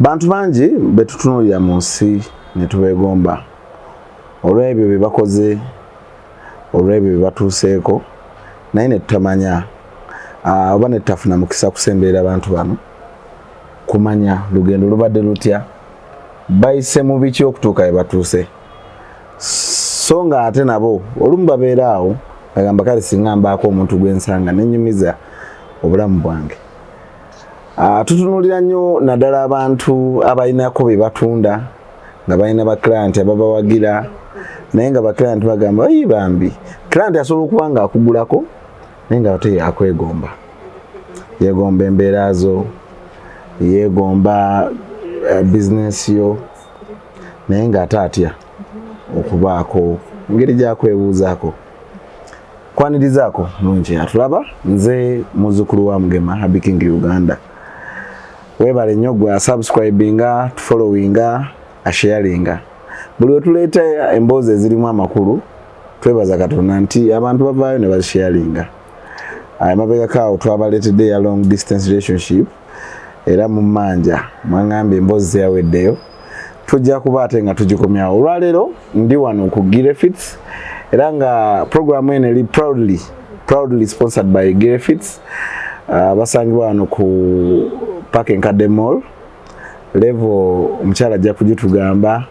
Bantu bangi betutunuulira mu nsi ne tubeegomba olw'ebyo bye bakoze, olw'ebyo bye batuuseeko, naye ne tutamanya oba ne tutafuna mukisa kusemberera abantu bano kumanya lugendo lubadde lutya, bayise mu biki okutuuka we batuuse. So nga ate nabo olumu babeera awo bagamba, kale singa mbaako omuntu gwensanga nenyumiza obulamu bwange. Tutunuulira nnyo naddala abantu abalinako bye batunda nga balina ba client ababawagira, naye nga ba client bagamba, "Ayi bambi." Client asobola okuba nga akugulako, naye nga ate akwegomba, yeegomba embeera zo, yeegomba bizinesi yo, naye ng'ate atya okubaako engeri gyakwebuuzaako. Kwanirizaako mulungi atulaba, nze muzzukulu wa Mugema, Happy King Uganda. Weebale nnyo gwe asubscribinga, tufollowinga, asharinga buli wetuleeta emboozi ezirimu amakulu. Twebaza Katonda nti abantu bavaayo ne bazisharinga. Emabegako awo twabaleetedde ya long distance relationship, era mu mmanja mwaŋŋambye emboozi zeyaweddeyo, tujja kuba ate nga tugikomyawo. Olwaleero ndi wano ku Girefits, era nga programu eno eri proudly sponsored by Girefits. Basangibwa wano ku Park Enkadde Mall level. Omukyala ajja kugitugamba,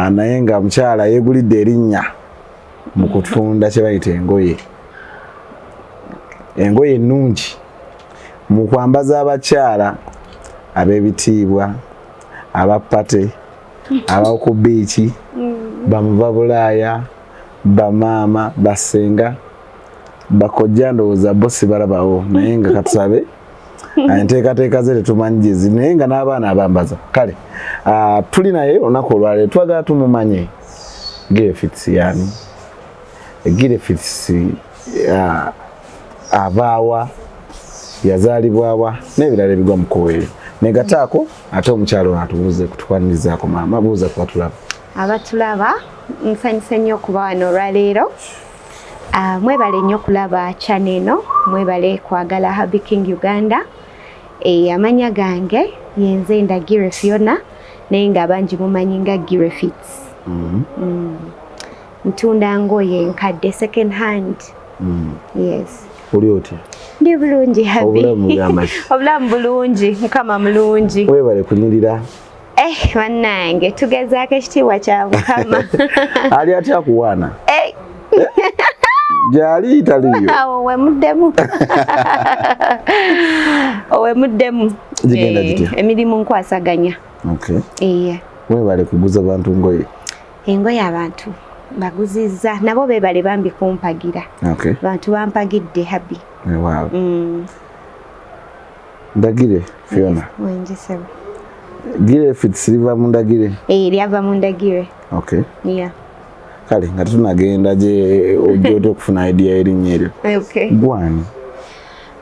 naye nga omukyala yeegulidde erinnya mu kutunda kye bayita engoye, engoye ennungi mu kwambaza abakyala ab'ebitiibwa, aba party, abaku beach, bamuva Bulaaya, bamaama, basenga, bakojja. Ndowooza bo sibalabawo, naye nga katusabe enteekateeka ze tetumanyi gyezi, naye nga n'abaana abambaza. Kale tuli naye olunaku olwaleero, twagala tumumanye. Girefits yani? Girefits avaawa, yazaalibwawa, n'ebirala ebigwa mu kkubo eryo. Negataako ate omukyalo ono atubuuze kutukwanirizaako. Maama, buuza kubatulaba. Abatulaba, nsanyuse nnyo okuba wano olwaleero. Mwebale nnyo okulaba channel eno, mwebale kwagala Happy King Uganda. Amanya gange yenze Ndagire Fiona, naye nga abangi mumanyi nga Girefits. Ntunda ngoye enkadde, second hand. Yes. Oli otya? Ndi bulungi, Happy. Obulamu bugamba ki? Obulamu bulungi, Mukama mulungi. Webale kunyirira. Eh, bannange, tugezaako ekitiibwa kya Mukama. Ali atya akuwaana? Eh, gyali taliyo? Awo wemuddemu, owemuddemu. Gigenda Eh, gitya? Emirimu nkwasaganya. Okay. Iye. Webale kuguza bantu ngoye. Engoye abantu baguzizza, nabo beebale bambi kumpagira. Bantu bampagidde, Happy. Waawe. Ndagire Fiona. Wenjisebo. Girefits liva mu Ndagire? Eh, lyava mu Ndagire. Okay. Yeah. Kale nga tetunagenda gye ojja otya okufuna idea erinnya eryo? Okay. Gwani?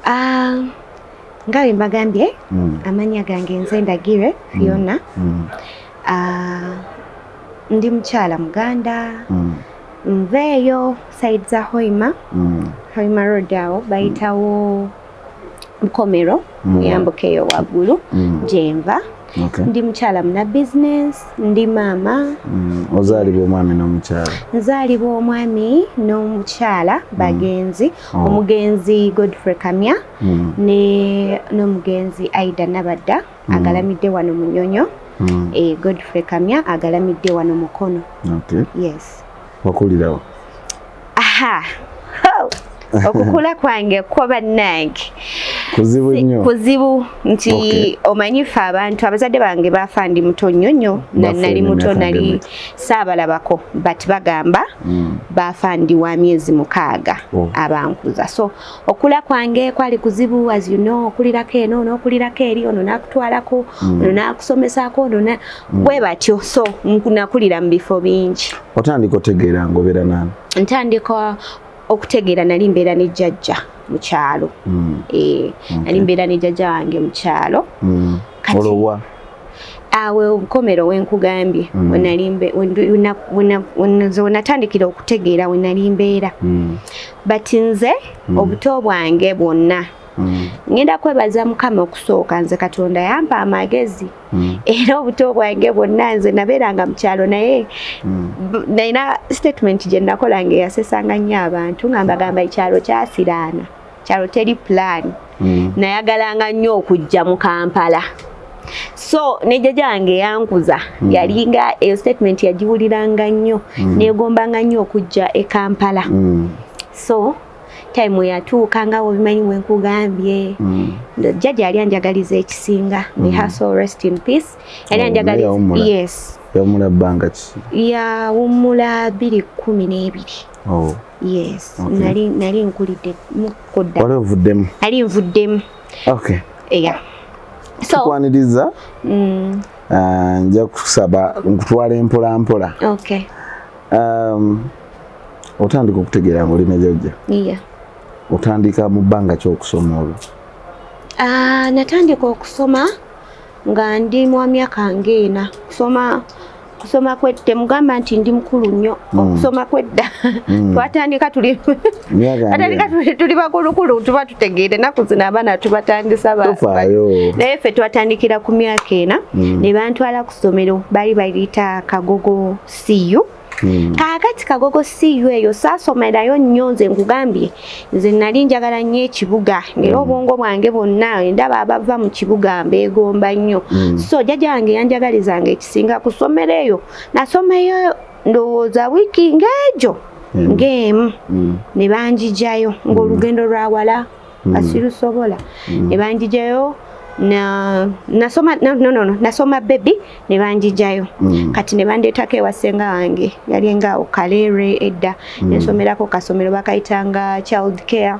Ah, nga bwe mbagambye, amanya gange nze Ndagire Fiona. Ah, ndi mukyala Muganda. Nveeyo side za Hoima. Hoima Road awo bayitawo Bukomero, muyambuka eyo waggulu gyenva. Ndi mukyala muna business, ndi maama. Ozaalibwa omwami n'omukyala? Nzaalibwa omwami n'omukyala bagenzi. Oh. Omugenzi Godfrey Kamya ne n'omugenzi Aida Nabadda, agalamidde wano Munyonyo. Eh, Godfrey Kamya agalamidde wano Mukono. Yes. Wakulirawo? Aha. Ho! Okukula kwange kwo, bannange, Kuzibu nnyo. Kuzibu nti omanyi ffe abantu abazadde bange bafa ndi muto nnyo nnyo. Bafa Nali muto, emyaka nali ng'emeka? saabalabako, but bagamba bafa ndi wa myezi 6. Oh. Abankuza, so okula kwange kwali kuzibu, as you know, okulirako eno n'okulirako eri, ono n'akutwalako, ono n'akusomesaako, ono bwe batyo. So nakulira mu bifo bingi. Otandika otegeera ng'obeera nani? Ntandika okutegeera nali mbeera ne jjajja mu kyalo. Eh, nali mbeera ne jjajja wange mu kyalo. Olwowa? Awe obukomero wenkugambye, wenali nze wenatandikira okutegeera, wenali mbeera. But nze obuto bwange bwonna Ngenda kwebaza Mukama okusooka, nze Katonda yampa amagezi. Era obuto bwange bwonna nze nabeeranga mu kyalo, naye nalina statement gye nakola nga eyasesanga nnyo abantu, nga mbagamba ekyalo kyasiraana, kyalo teri plan. Nayagalanga nnyo okujja mu Kampala. So ne jjajja wange yankuza, yalinga eyo statement yagiwuliranga nnyo, neegombanga nnyo okujja e Kampala. So time yatuuka, nga obimanyi bwe nkugambye, jjajja yali anjagaliza ekisinga. May her soul rest in peace. Yali Oh, anjagaliza. naye yawummula? Yes. Yawummula bbanga ki? Yawummula 2012. Oh. Yes. Okay. Nali nkulidde mukodda. Wali ovuddemu? Nali nvuddemu. Okay. Yeah, so Tukwaniriza. Ah, nja kusaba nkutwala empola mpola. Okay. Otandika okutegeera nga oli ne jjajja? Yeah. Otandika mu bbanga ki okusoma olwo? Ah, natandika okusoma nga ndi mwa myaka ng'ena. Kusoma temugamba nti ndi mukulu nnyo. Okusoma kwedda twatandika tuli Myaka twatandika ng'ena. tuli bakulukulu, tuba tutegeere. Ennaku zino abaana tubatandisa Tofaayo. Naye ffe twatandikira ku myaka 4. Ne bantwala ku ssomero, baali baliyita Kagogo CU. Kaakati Kagogo CU eyo saasomerayo nnyo. Nze nkugambye, nze nali njagala nnyo ekibuga, ng'era obwongo bwange bwonna ndaba abava mu kibuga mbeegomba nnyo. So jjajja wange yanjagalizanga ekisinga ku ssomero eyo. Nasomayo ndowooza wiiki ng'egyo ng'emu, ne banjijayo ng'olugendo lwa wala nga sirusobola, ne banjijayo. Na nasoma no, no, no, no, nasoma baby ne banjijayo. Kati ne bandeetako ewa ssenga wange, yali nga awo Kaleerwe edda. Nensomerako kasomero bakayitanga child care.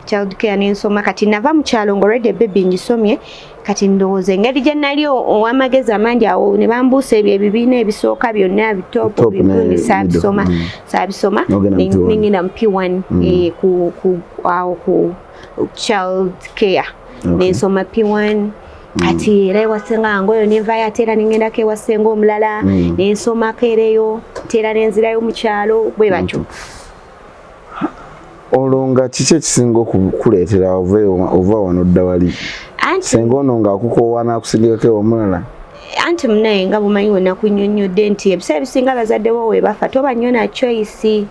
Child care nensoma. Kati nava mu kyalo nga already baby ngisomye. Kati ndowooza engeri gye nali ow'amagezi amangi awo, ne bambuusa ebyo ebibiina ebisooka byonna, bi top, Top ne bigundi, middle. saabisoma. Saabisoma. N'ogenda mu P1. Nengenda mu P1, awo ku child care. Nensoma P1. Kati era ewasenga wange oyo nenvayo, ate era nengendako ewasenga omulala. Nensomako ereyo, ate era nenzirayo mu kyalo bwe batyo. Olwo nga kiki ekisinga okukuleetera ova wano odda wali? Anti Senga ono ng'akukoowa n'akusindikako ewomulala? Anti munaye, nga bumanyi we nakunnyonnyodde nti ebiseera ebisinga abazadde bo we bafa toba nnyo na choice.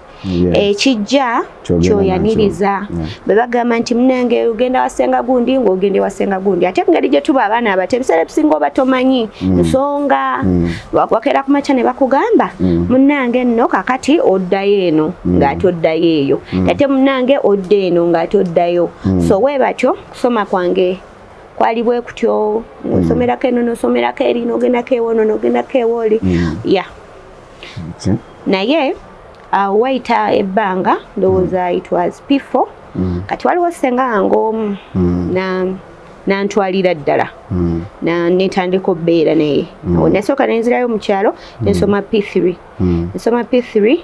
Ekijja Kyogenda kyoyaniriza. nakyo. Bwe bagamba nti munange ogenda wasenga gundi, ng'ogenda ewasenga gundi. Ate engeri gye tuba abaana abato, ebiseera ebisinga oba tomanyi nsonga. Wakeera ku makya ne bakugamba, munnange nno kakati oddayo eno, ng'ate oddayo eyo, ate munnange odda eno, ng'ate oddayo. So we batyo kusoma kwange kwali bwe kutyo, ng'osomerako eno, n'osomerako eri, n'ogendako ewono, n'ogendako ewooli, yeah. Naye wayita ebbanga, ndowooza it was P4. Kati waliwo ssenga wange omu nantwalira ddala, na netandika okubeera naye. Awo nasooka nenzirayo mu kyalo nensoma P3. Nsoma P3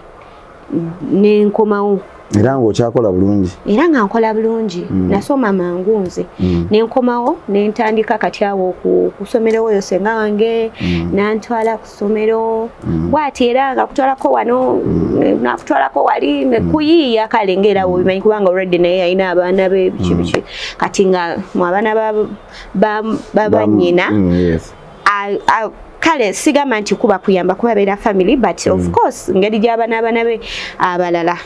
nenkomawo. Era ng'okyakola bulungi? Era nga nkola bulungi. Nasoma mangu nze. Nenkomawo nentandika kati awo ku ssomero oyo senga wange nantwala ku ssomero bwati, era nga kutwalako wano, nakutwalako wali, kuyiiya. Kale ngaera wobimanyi, kubanga already naye yalina abaana be, biki biki. Kati nga mu abaana ba bannyina, kale sigamba nti kuba kuyamba kuba beera family, but of course ngeri gy'abaana abaana be abalala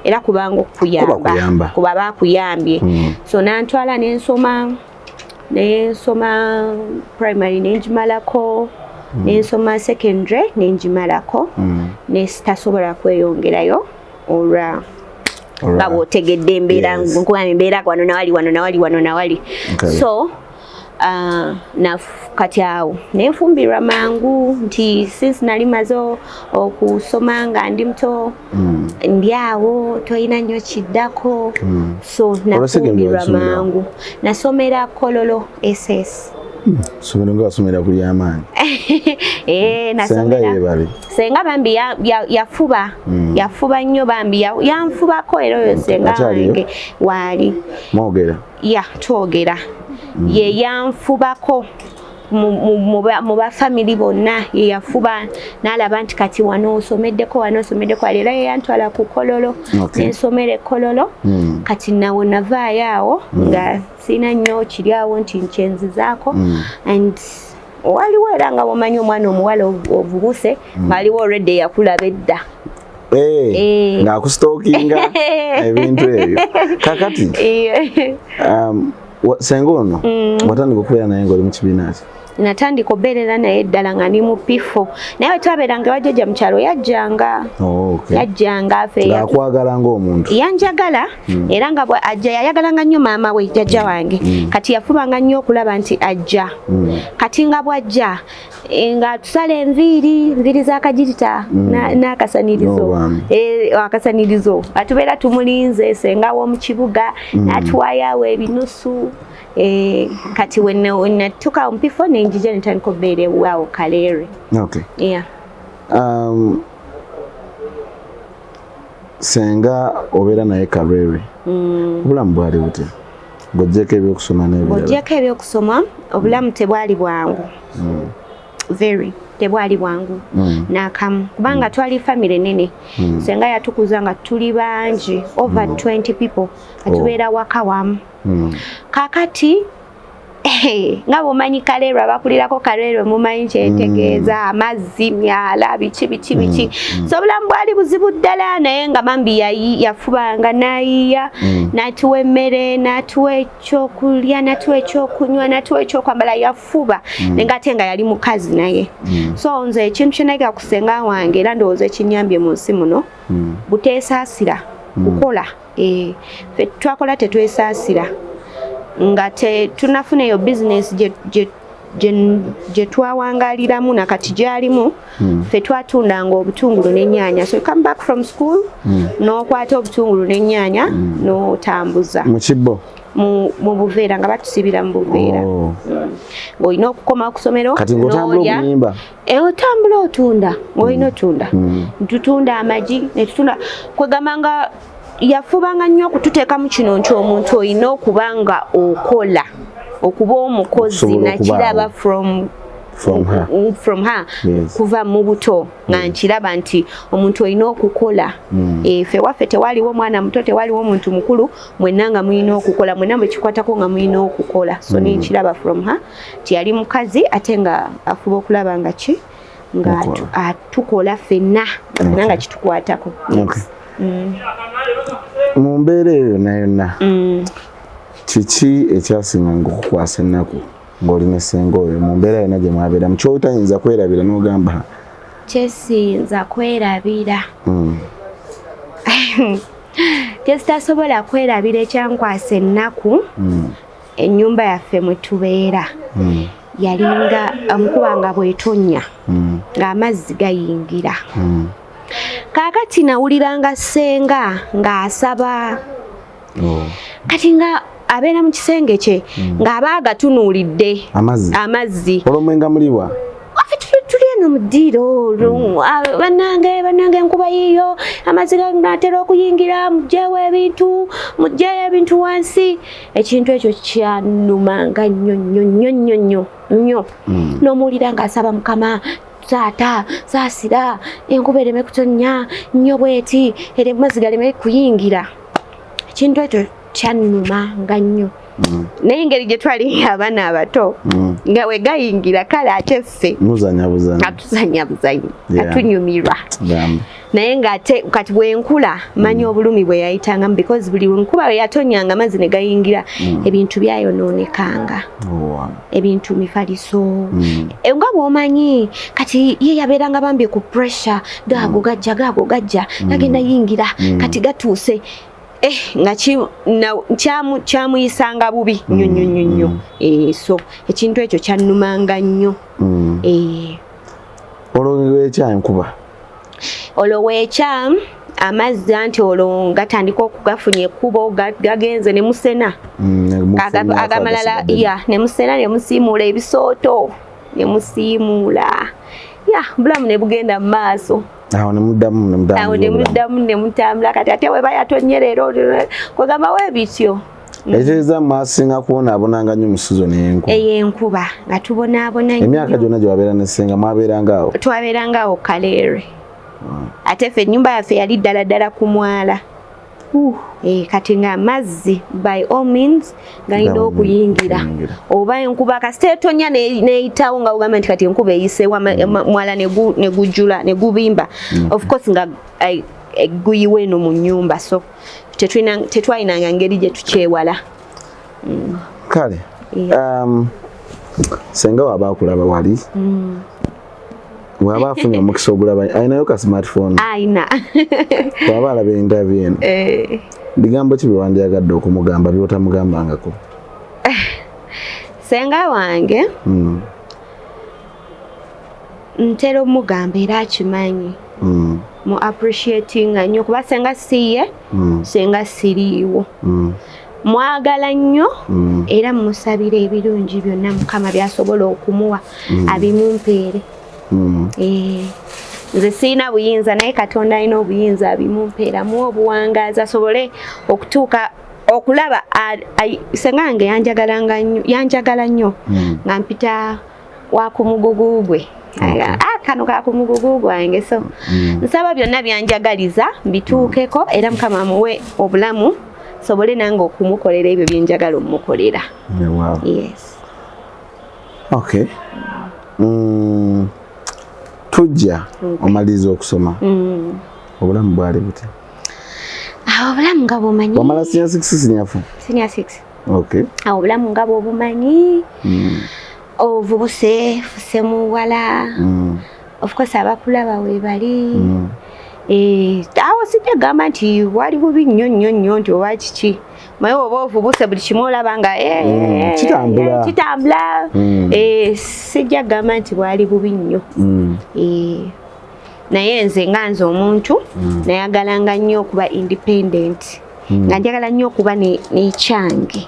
era kubanga okuyamba. Kuba kuyamba. Kuba bakuyambye. So nantwala nensoma primary nengimalako, nensoma secondary nengimalako, nesitasobola kweyongerayo olwa nga bw'otegedde embeera. Nkugamba embeera wano nawali, wano nawali, wano nawali. So kati awo nenfumbirwa mangu, nti since nali maze okusoma nga ndi muto, ndi awo tolina nnyo kiddako. So Olwa secondary nafumbirwa wasomera? mangu. Nasomera Kololo SS. Somero nga wasomera ku lyamaanyi. Eh, Senga nasomera. Yeebale. Senga bambi yafuba. Yafuba nnyo bambi, yanfubako era oyo senga Akyaliyo? wange waali. Mwogera? Ya, twogera. Ye yanfubako. Mu bafamily bonna yeyafuba n'alaba nti kati wano osomeddeko, wano osomeddeko, era yeyantwala ku Kololo. Nensomera ekololo. Kati nawo navaayo awo nga sirina nnyo kiri awo nti nkyenzizaako. And waliwo era nga bwomanyi omwana omuwala ovubuse, ng'aliwo already eyakulaba edda. Ng'akustalkinga ebintu ebyo. Kakati senga ono watandika okubeera naye ng'oli mu kibiina ki? Natandika obeerera naye ddala nga ndi mu P4, naye bwe twabeeranga ewa jjajja mu kyalo yajjanga. Yajjanga ffe. Ng'akwagala ng'omuntu? Yanjagala, era nga ajja yayagalanga nnyo maama we, jjajja wange. Kati yafubanga nnyo okulaba nti ajja. Kati nga bw'ajja, ng'atusala enviiri, nviiri z'akagirita n'akasanirizo. N'obwami. Akasanirizo atubeera tumulinze senga w'omu kibuga, n'atuwayaawo ebinusu. Kati wenatuka mu P4 nenjija netandika obeera ewaawo Kaleerwe. Yeah. Senga obeera naye Kaleerwe, obulamu bwali butya ng'oggyeko ebyokusoma n'ebirala? Ng'oggyeko ebyokusoma, obulamu tebwali bwangu, very tebwali bwangu n'akamu, kubanga twali family nene. Senga yatukuza nga tuli bangi, over 20 people, nga tubeera waka wamu. Kakati nga bwomanyi Kaleerwe, abakulirako Kaleerwe mumanyi kyentegeeza, amazzi, myala, biki biki biki. So obulamu bwali buzibu ddala, naye nga bambi yafubanga n'ayiya, n'atuwa emmere, n'atuwa ekyokulya, n'atuwa ekyokunywa, n'atuwa ekyokwambala. Yafuba, naye nga ate nga yali mukazi naye. So nze ekintu kye nayiga ku senga wange, era ndowooza ekinyambye mu nsi muno, buteesaasira kukola. Ffe twakola tetwesaasira, nga tunafuna eyo bizinesi gye twawangaliramu nakati gyalimu. Ffe twatundanga obutungulu n'ennyaanya. So you come back from school, n'okwata obutungulu n'ennyaanya n'otambuza. Mu kibbo? Mu buveera, nga batusibira mu buveera. Ng'olina okukoma ku ssomero. Kati ng'otambula n'olya. Obuyimba. Otambula otunda, ng'olina otunda. Tutunda amagi netutunda, kwegamba nga yafubanga nnyo okututeekamu kino nti omuntu olina okuba nga okola, okuba omukozi. Okusobola Nakiraba okubaawo. from From her. From her. Yes. Kuva mu buto nga nkiraba nti omuntu olina okukola. Ffe waffe tewaliwo mwana muto, tewaliwo muntu mukulu, mwenna nga mulina okukola, mwenna bwekikwatako nga mulina okukola. So nenkiraba from her nti yali mukazi ate nga afuba okulaba nga ki nga Okola. atukola ffenna ffenna nga kitukwatako. Okay. Mu mbeera eyo yonna yonna, kiki ekyasinganga okukwasa ennaku ng'oli ne ssenga oyo, mu mbeera yonna gye mwabeeramu, kyotayinza kwerabira n'ogamba? Kyesiyinza kwerabira, kyesitasobola kwerabira, ekyankwasa ennaku, ennyumba yaffe mwe tubeera yalinga omukuba nga bw'etonnya ng'amazzi gayingira. Kaakati nawuliranga ssenga ng'asaba. Kati nga abeera mu kisenge kye, ng'aba agatunuulidde Amazzi. Amazzi. Olwo mwenga muliwa? Waffe tuli eno mu ddiiro olwo. Ah, bannange, bannange, enkuba yiiyo, amazzi ganatera okuyingira, mugyewo ebintu, mugyeyo ebintu wansi. Ekintu ekyo kyanumanga nnyo nnyo nnyo nnyo nnyo nnyo. N'omuwulira ng'asaba, "Mukama taata, saasira, enkuba ereme kutonnya nnyo bweti, ere amazzi galeme kuyingira." Ekintu ekyo kyannumanga nnyo, naye engeri gye twali abaana abato, nga we gayingira kale ate ffe Muzanya buzanya. Atuzanya buzanyi, atunyumirwa. Bambi. Naye ng'ate kati bwenkula manya obulumi bwe yayitangamu, because buli nkuba bwe yatonyanga amazzi ne gayingira, ebintu byayonoonekanga. Ebintu, mifaliso. Nga bw'omanyi kati ye yabeeranga bambi ku pressure, gaago gajja, gaago gajja, gagenda yingira, kati gatuuse. Nga kyamuyisanga bubi nnyo nnyo nnyo nnyo. So ekintu ekyo kyannumanga nnyo. Olwo lwekya enkuba? Olwo weekya amazzi, anti olwo gatandika okugafunya ekkubo, gagenze ne musena. Agamalala ya ne musena, ne musiimuula ebisooto, ne musiimuula ya bulamu ne bugenda mu maaso. Awo ne muddamu ne Awo ne mutambula obulamu. Muddamu ne mutambula. Kati ate weba yatonye leero, kwegamba weebityo. Ekitegeeza mwasinga kubonaabonanga nnyo mu sizoni ey'enkuba. Ey'enkuba nga tubonaabona nnyo. Emyaka gyonna gye wabeera ne ssenga mwabeeranga awo? Twabeeranga awo Kaleerwe. Ate ffe ennyumba yaffe yali ddala ddala ku mwala. Kati nga amazzi by all means galina okuyingira, oba enkuba kasita etonya neyitawo nga ogamba nti kati enkuba eyiseewo, mwala negujjula negubimba. Of course nga guyiwa eno mu nnyumba, so tetwalinanga ngeri gye tukyewala. Kale, senga waba akulaba wali, waba afunye omukisa ogulaba, alinayo ka smartphone? Ayina. Waba alaba interview eno, bigambo ki byewandyagadde okumugamba byotamugambangako? Senga wange, ntera omugamba era akimanyi, mu appreciatinga nnyo, kuba senga siye, senga siriiwo. Mwagala nnyo era musabira ebirungi byonna Mukama byasobola okumuwa, abimumpeere. Nze sirina buyinza, naye Katonda alina obuyinza, abimumpeera, muwe obuwangaazi asobole okutuuka okulaba. Senga wange yanjagalanga nnyo, yanjagala nnyo, nga mpita wa ku mugugu gwe. Ah, kano ka ku mugugu gwange, so nsaba byonna byanjagaliza mbituukeko, era Mukama amuwe obulamu sobole nange okumukolera ebyo byenjagala omumukolera. Yeah, wow. Yes. Okay. Tujja omaliriza okusoma, obulamu bwali butya? Awo obulamu nga bwomanyi. Wamala senior six, senior four? Senior six. Okay. Awo obulamu nga bwobumanyi, ovubuse, fuse muwala. Of course abakulaba webali. Awo sijja gamba nti wali bubi nnyo nnyo nnyo nti oba kiki, naye oba ovubuse buli kimu olaba nga Kitambula. Kitambula. Sijja gamba nti bwali bubi nnyo. Naye nze nga nze omuntu, nayagalanga nnyo okuba independent, nga njagala nnyo okuba n'ekyange.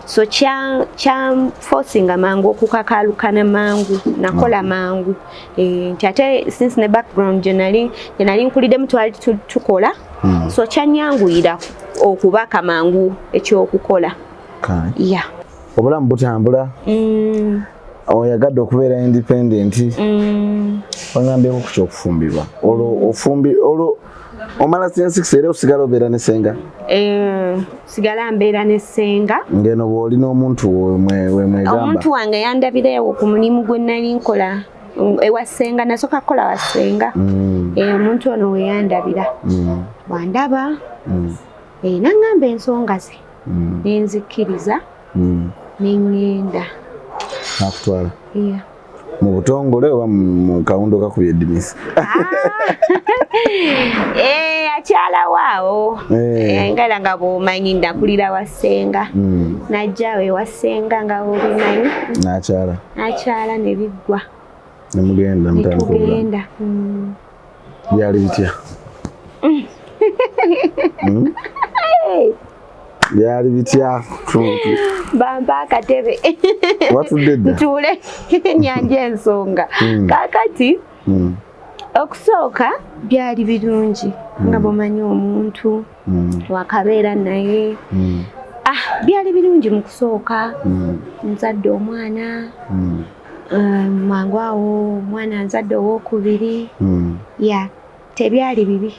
So kyanforcinga mangu okukakaalukana mangu, nakola mangu. Nti ate since ne background gye nali nkuliddemu twali tukola, so kyanyanguyira okubaka mangu ekyokukola. Kale. Yeah. Obulamu butambula, oyagadde okubeera independent. Wagambyeko ku kyokufumbirwa, olwo ofumbi, olwo omala senior six era osigala obeera ne senga? Sigala mbeera ne ssenga. Ngeno bw'oli n'omuntu wemwegamba. Omuntu wange yandabireewo ku mulimu gwe nali nkola, ewa ssenga. Nasooka kukola wa ssenga. Omuntu ono weyandabira, wandaba, naŋŋamba ensonga ze, nenzikiriza, neŋŋenda. Nakutwala? Yeah. Mu butongole oba mu kawundo kakubye eddirisa? Akyala waawo. Eh. Ngala nga bw'omanyi, nakulira wa ssenga. Najjaawo ewa ssenga nga bw'obimanyi. Nakyala. Nakyala ne biggwa. Nemugenda mutandika obulamu. Netugenda. Byali bitya? Byali bitya? Bampa akatebe. Watudde dda? Ntuule nyanja ensonga. Kaakati okusooka byali birungi, nga bw'omanyi omuntu wakabeera naye. Ah, byali birungi mu kusooka. Nzadde omwana, mangu awo omwana nzadde owookubiri. Ya, tebyali bibi,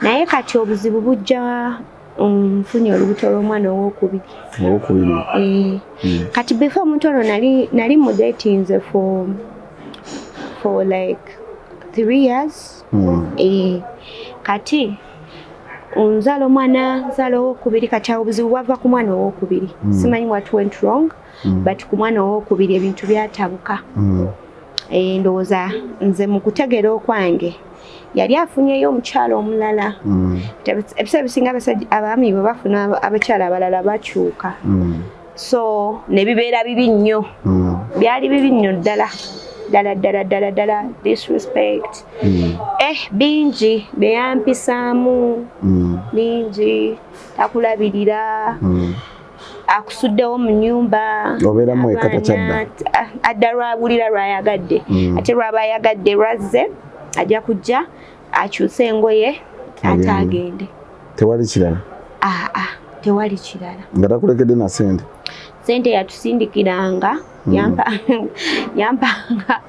naye kati obuzibu bujja, nfunye olubuto lw'omwana owookubiri. Owokubiri. Eh, kati before omuntu ono nali mudatinze for like 3 years. Kati nzaala omwana, nzaala owokubiri. Kati awo obuzibu bwava ku mwana owokubiri. Simanyi what went wrong, but ku mwana owokubiri ebintu byatabuka. Ndowooza nze mu kutegeera okwange yali afunyeyo omukyala omulala. Ebiseera bisinga abasajja, abaami bwe bafuna abakyala abalala bakyuka. So ne bibeera bibi nnyo. Byali bibi nnyo ddala ddala ddala ddala ddala, disrespect, bingi byeyampisaamu, bingi, takulabirira, akusuddewo mu nyumba. Obeeramu eka, Abaana, takyadda. Adda lwabulira lwayagadde. Ate lwaba ayagadde lwazze, ajja kujja akyuse engoye ate Agende. agende. Tewali kirala? Aa. Tewali kirala. Nga takulekedde na sente? Sente yatusindikiranga. Yampanga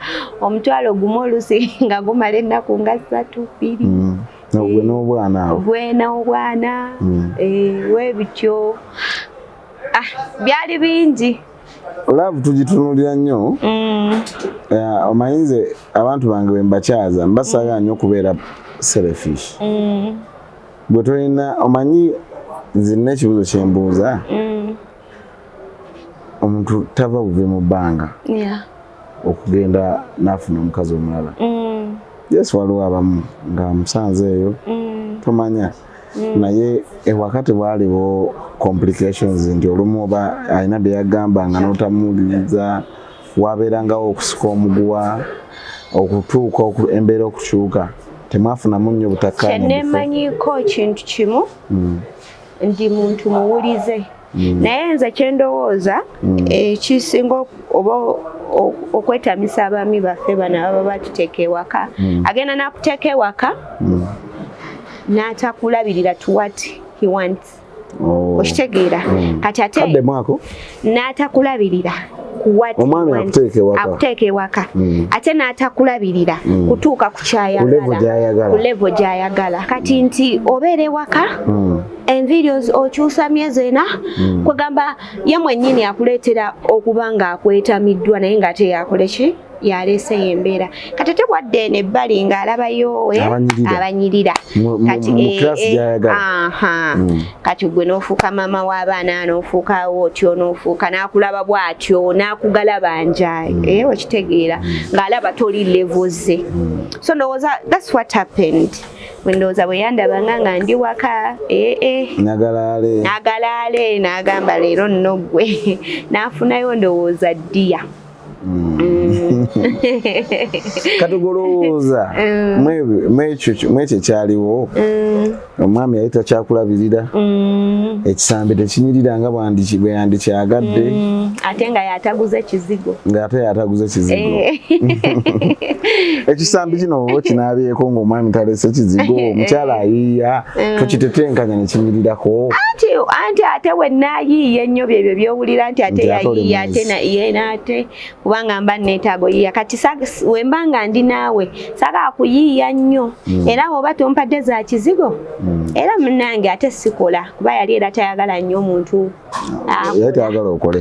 10,000 olusi nga gumala ennaku nga 3 2. Gwe n'obwana awo. Gwe n'obwana. Webityo. Byali bingi. Love tugitunulira nnyo. Omanyi abantu bange bwe mbakyaza mbasaaga nnyo okubeera selfish. Bwe tolina omanyi nze nina ekibuuzo kye mbuuza. Omuntu tava buvi mu bbanga okugenda n'afuna omukazi omulala. Yes, waliwo abamu nga musanze eyo tomanya. Naye ewaka tewaliwo complications nti olumu oba alina bye yagamba nga n'otamuwuliriza, wabeerangawo okusika omuguwa okutuuka embeera okukyuka, temwafunamu nnyo butakkaanya. Kyenneemanyiiko ekintu kimu, ndi muntu muwulize. Naye nze kyendowooza ekisinga oba okwetamisa abaami baffe bano ababa batuteeka ewaka, agenda n'akuteeka ewaka n'atakulabirira to what he wants. Okitegeera? Kati ate n'atakulabirira omwami akuteeka ewaka ate n'atakulabirira kutuuka ku kyayagala, ku level gy'ayagala. Kati nti obeera ewaka enviiri okyusa myezi 4, kwegamba ye mwennyini akuleetera okuba ng'akwetamiddwa naye ng'ate yakole ki, yaleeseyo embeera. Kati ate bwadde eno ebbali ng'alabayo abanyirira kati gwe n'ofuuka maama w'abaana, n'ofuuka otyo, n'ofuuka n'akulaba bw'atyo, n'akugalabanja, okitegeera, ng'alaba toli level ze. So ndowooza that's what happened. Ndowooza bwe yandabanga nga ndi waka nagalaale n'agamba leero nno ggwe, n'afunayo ndowooza ddiya. Kati golowooza mwekyo ekyaliwo, omwami yali takyakulabirira, ekisambi tekinyirira nga bwe yandikyagadde, ate nga yataguza ekizigo, ng'ate yataguza ekizigo. Ekisambi kino oba kinaabyeko ng'omwami talese kizigo, omukyala ayiiya, tokitetenkanya ne kinyirirako. Anti ate we naayiiya ennyo byebyo by'owulira nti ate yayiiya ate ate kubanga mba neetaaga oyiiya. Kati we mba nga ndi naawe saagala kuyiiya nnyo, era oba tompadde za kizigo era munnange ate sikola, kuba yali era tayagala nnyo omuntu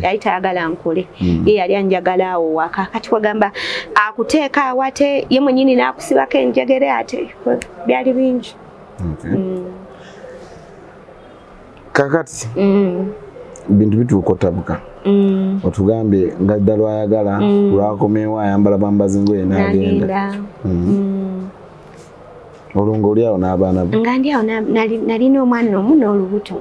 yali tayagala nkole, ye yali anjagala awo waka. Kati kwegamba akuteeka awo ate ye mwennyini n'akusibako enjegere, ate byali bingi. Kakati bintu bituuka otabuka, otugambye nga dda lwayagala lwakomyewo ayambala bwambazi ngoye n'agenda, olwo ng'oli awo n'abaana bo? Nga ndi awo, nalina omwana omu n'olubuto,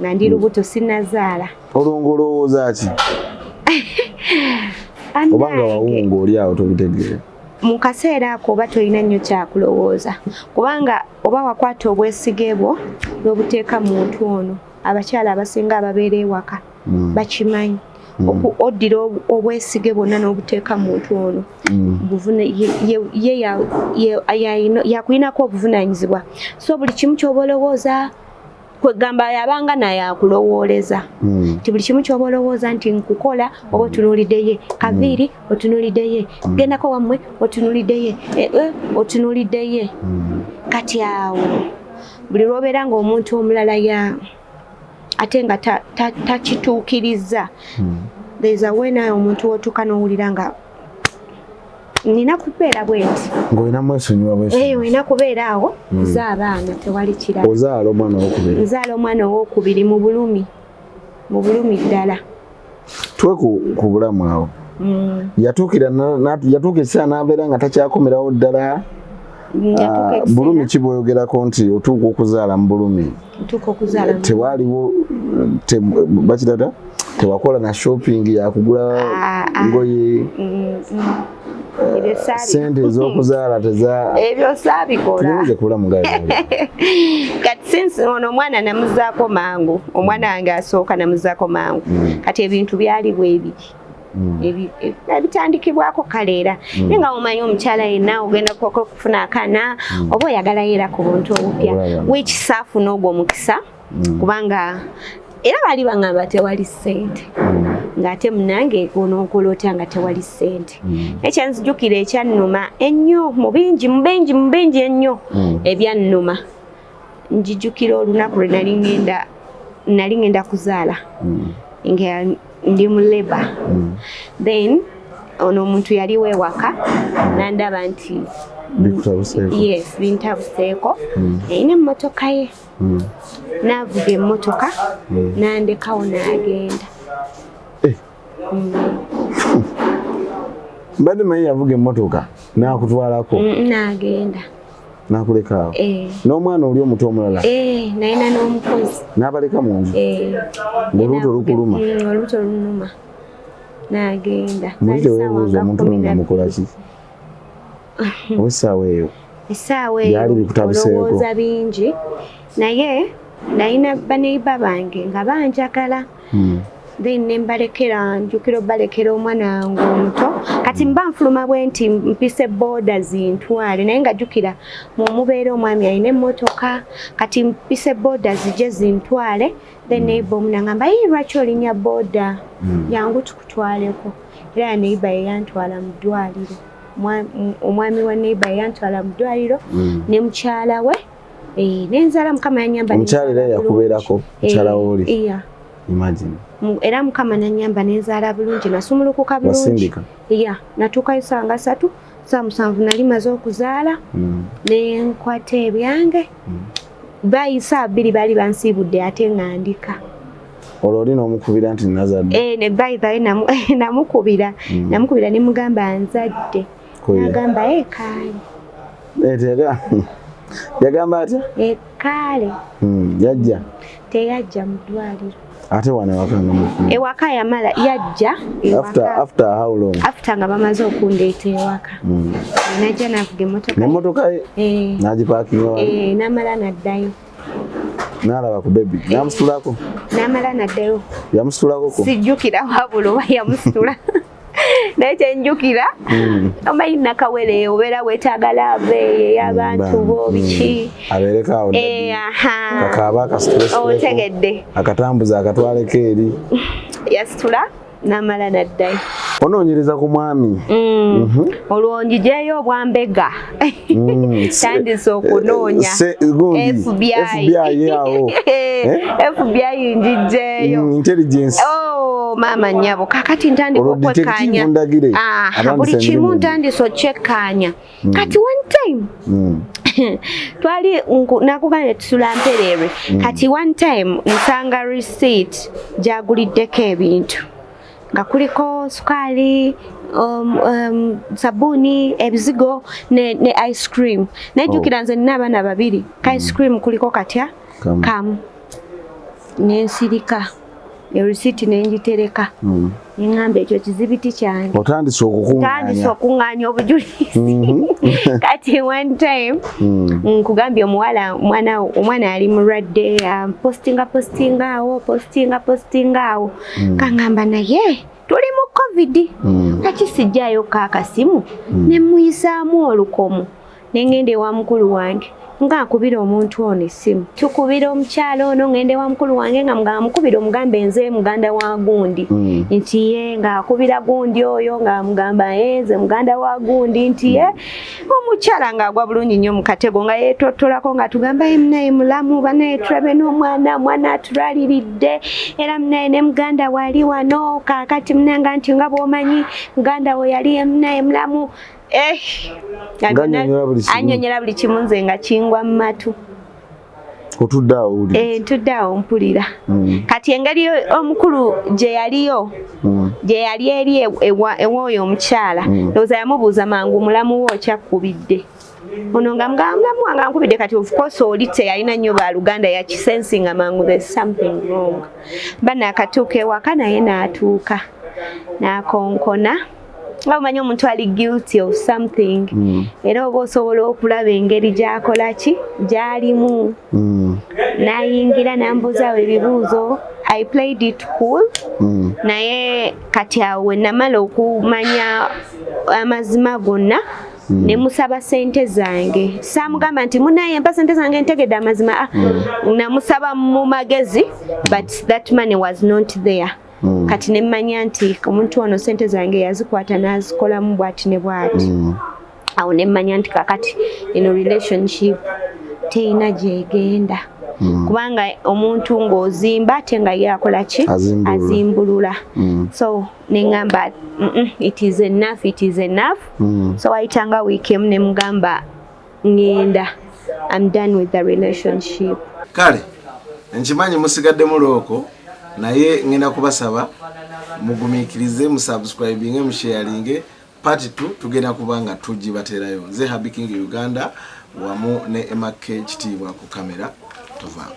nga ndi lubuto sinnazaala. Olwo ng'olowooza ki? Oba nga wawunga oli awo tobitegeera? Mu kaseera ako oba tolina nnyo kyakulowooza, kubanga oba wakwata obwesige bwo n'obuteeka muntu ono. Abakyala abasinga ababeera ewaka bakimanyi, oddira obwesige bwonna n'obuteeka muntu ono, yakulinako obuvunaanyizibwa. So buli kimu ky'oba olowooza, kwegamba yabanga naye akulowooleza nti buli kimu ky'oba olowooza nti nkukola, oba otunuulidde ye kaviiri, otunuulidde ye gendako wammwe, otunuulidde ye otunuulidde ye. Kati awo buli lw'obeera ng'omuntu omulala ya ate nga takituukiriza, there is a way naye omuntu w'otuuka n'owulira nga nina kubeera bwe nti. Ng'olina mwesonyiwa bwesonyiwa. Olina kubeera awo nza abaana, tewali kirala. Ozaala omwana owokubiri? Nzaala omwana owokubiri mu bulumi, mu bulumi ddala. Tuwe ku bulamu awo. Yatuukira yatuuka ekiseera n'abeera nga takyakomerawo ddala. Bulumi ki bw'oyogerako nti otuuka okuzaala mu bulumi? Ntuuka okuzaala. Tewaliwo bakitata, tewakola na shopping yakugula ngoye, sente ez'okuzaala teza ebyo saabikola. Tunyumize ku bulamu nga Kati since ono omwana namuzaako mangu, omwana wange asooka namuzaako mangu, kati ebintu byali bwebiri ebitandikibwako kale era naye nga omanyi omukyala yenna ogenda kufuna akaana oba oyagalayo era ku buntu obupya, which saafuna ogwo omukisa. Kubanga era baali baŋŋamba tewali ssente, ng'ate munange onookola otya nga tewali ssente? Ekyanzijukira ekyannuma ennyo mu bingi, mu bingi, mu bingi ennyo ebyannuma, njijukira olunaku lwe nali ngenda kuzaala nga ndi mu labour. Then ono omuntu yaliwo ewaka nandaba nti Bikutabuseeko. Yes, bintabuseeko. Yalina emmotoka ye, n'avuga emmotoka n'andekawo n'agenda. Eh. Mbadde manyi yavuga emmotoka n'akutwalako. N'agenda. N'akulekaawo. Eh. N'omwana oli omuto omulala? Eh, nalina n'omukozi. N'abaleka mu nju? Eh. Ng'olubuto lukuluma? Olubuto lunuma, n'agenda. Muli Zali ssaawa teweebuuza nga omuntu kumi ono na mukola ki oba essaawa eyo? Essaawa Byali eyo bikutabuseeko. olowooza bingi, naye nalina baneiba bange nga banjagala. Then nembalekera, njukira obalekera omwana wange omuto. Kati mba nfuluma bwe nti mpise boda zintwale, naye nga jjukira mumubeera omwami alina emmotoka. Kati mpise boda zijje zintwale, then neighbor omu nangamba, "Yi, lwaki olinya boda? Jangu tukutwaleko." Era neighbor yeyantwala mu ddwaliro. Omwami wa neighbor yeyantwala mu ddwaliro ne mukyala we. Eh, nenzala, Mukama yanyamba. Omukyala era Nenzala yakubeerako? bulungi. Mukyala Eh, wooli? iya. Imagine. Era Mukama nanyamba nenzaala bulungi, nasumulukuka bulungi. Wasindika? Iya, natuukayo saa nga 3, saa 7 nali maze okuzaala. Nenkwata ebyange, bayi saa 2 baali bansiibudde ate nga ndika. Olwo oli n'omukubira nti nazadde? Eh, ne by the way namukubira. Namukubira ne mugamba nzadde. Kuya. Nagamba ekaale. Eh, yagamba atya? Ekaale. Yajja? Teyajja mu ddwaliro. Ate wano ewaka nga Ewaka yamala yajja. After, Ewaka after how long? After nga bamaze okundeeta ewaka. Najja navuga emmotoka. N'emmotoka ye? Eh. N'agipaakinga wali? Eh, n'amala n'addayo. N'alaba ku baby, n'amusitulako? N'amala n'addayo. Yamusitulako ko? Sijjukira wabula oba yamusitula, naye kyenjukira, omanyi nakawere obeera weetaaga love eyo ey'abantu bo biki. Abeereko awo. Eh, aha. Kakaaba akasitulesituleko. Otegedde. Akatambuza akatwaleko eri. Yasitula n'amala n'addayo. Onoonyereza ku mwami. Olwo njijeyo obwambega. Tandise okunoonya. Gundi, FBI. FBI awo. Eh? FBI njijeyo. Intelligence. Oh, maama nnyabo, kakati ntandika Olwo detective okwekkaanya. Ndagire Ah, atandise buli kimu emirimu gye. ntandise okyekkaanya. Kati one time twali nakugambye tusula Mpererwe. Kati one time nsanga receipt gyaguliddeko ebintu nga kuliko sukaali, sabuni, ebizigo ne ice cream. Najjukira nze nina abaana babiri, ka ice cream kuliko katya? Kamu. Kamu. Nensirika, erisiiti nengitereka. Neŋŋamba ekyo kizibiti kyange. Otandise Tandise okukuŋŋaanya. okuŋŋaanya obujulizi. Kati one time, nkugambye omuwala, omwana, omwana yali mulwadde, postinga postinga awo, postinga postinga awo. Kaŋŋamba naye tuli mu COVID, lwaki sijjayo kaakasimu ne muyisaamu olukomo ne ŋŋenda ewa mukulu wange nga nkubira omuntu ono essimu, tukubira omukyala ono, ŋŋenda ewa mukulu wange nga mugamba mukubira omugambe nze muganda wa gundi. Nti ye ng'akubira gundi oyo ng'amugamba ye nze muganda wa gundi, nti ye omukyala ng'agwa bulungi nnyo mu katego nga yeetottolako nga tugamba ye munaye mulamu banaye tulabe n'omwana, omwana atulwaliridde era munaye ne muganda we ali wano kaakati munanga nti nga bw'omanyi muganda we yali ye munaye mulamu. Eh, Ng'annyonnyola buli kimu. Annyonnyola buli kimu nze nga kingwa mu matu. Otudde awo owulira? Eh, ntudde awo mpulira. Kati engeri omukulu gye yaliyo, gye yali eri ew'oyo omukyala, ndowooza yamubuuza mangu, mulamu wo okyakkubidde ono nga mugamba mulamu wange ankubidde. Kati of course oli teyalina nnyo baluganda, yakisensinga mangu there's something wrong. Bana akatuuka ewaka naye n'atuuka n'akonkona, nga omanyi omuntu ali guilty of something, era oba osobola okulaba engeri gy'akola ki gy'alimu. N'ayingira n'ambuuzaawo ebibuuzo. I played it cool. Naye kati awo we namala okumanya amazima gonna. Ne musaba sente zange. Saamugamba nti munaye mpa sente zange, ntegedde amazima. Ah, namusaba mu magezi, but that money was not there. Kati ne mmanya nti omuntu ono sente zange yazikwata n'azikolamu bw'ati ne bw'ati. Awo ne mmanya nti kakati eno relationship teyina gyegenda, kubanga omuntu ng'ozimba ate nga ye akola ki? Azimbulula. Azimbulula. So neŋŋamba, it is enough, it is enough." So wayitanga wiiki emu ne mugamba ŋŋenda, I'm done with the relationship. Kale nkimanyi musigaddemu looko, naye ngenda kubasaba mugumiikirize, musubscribinge, musharinge. Part 2 tugenda kuba nga tugibaterayo. Nze Habi King Uganda wamu ne Emak Kitiibwa ku kamera. Tovaako.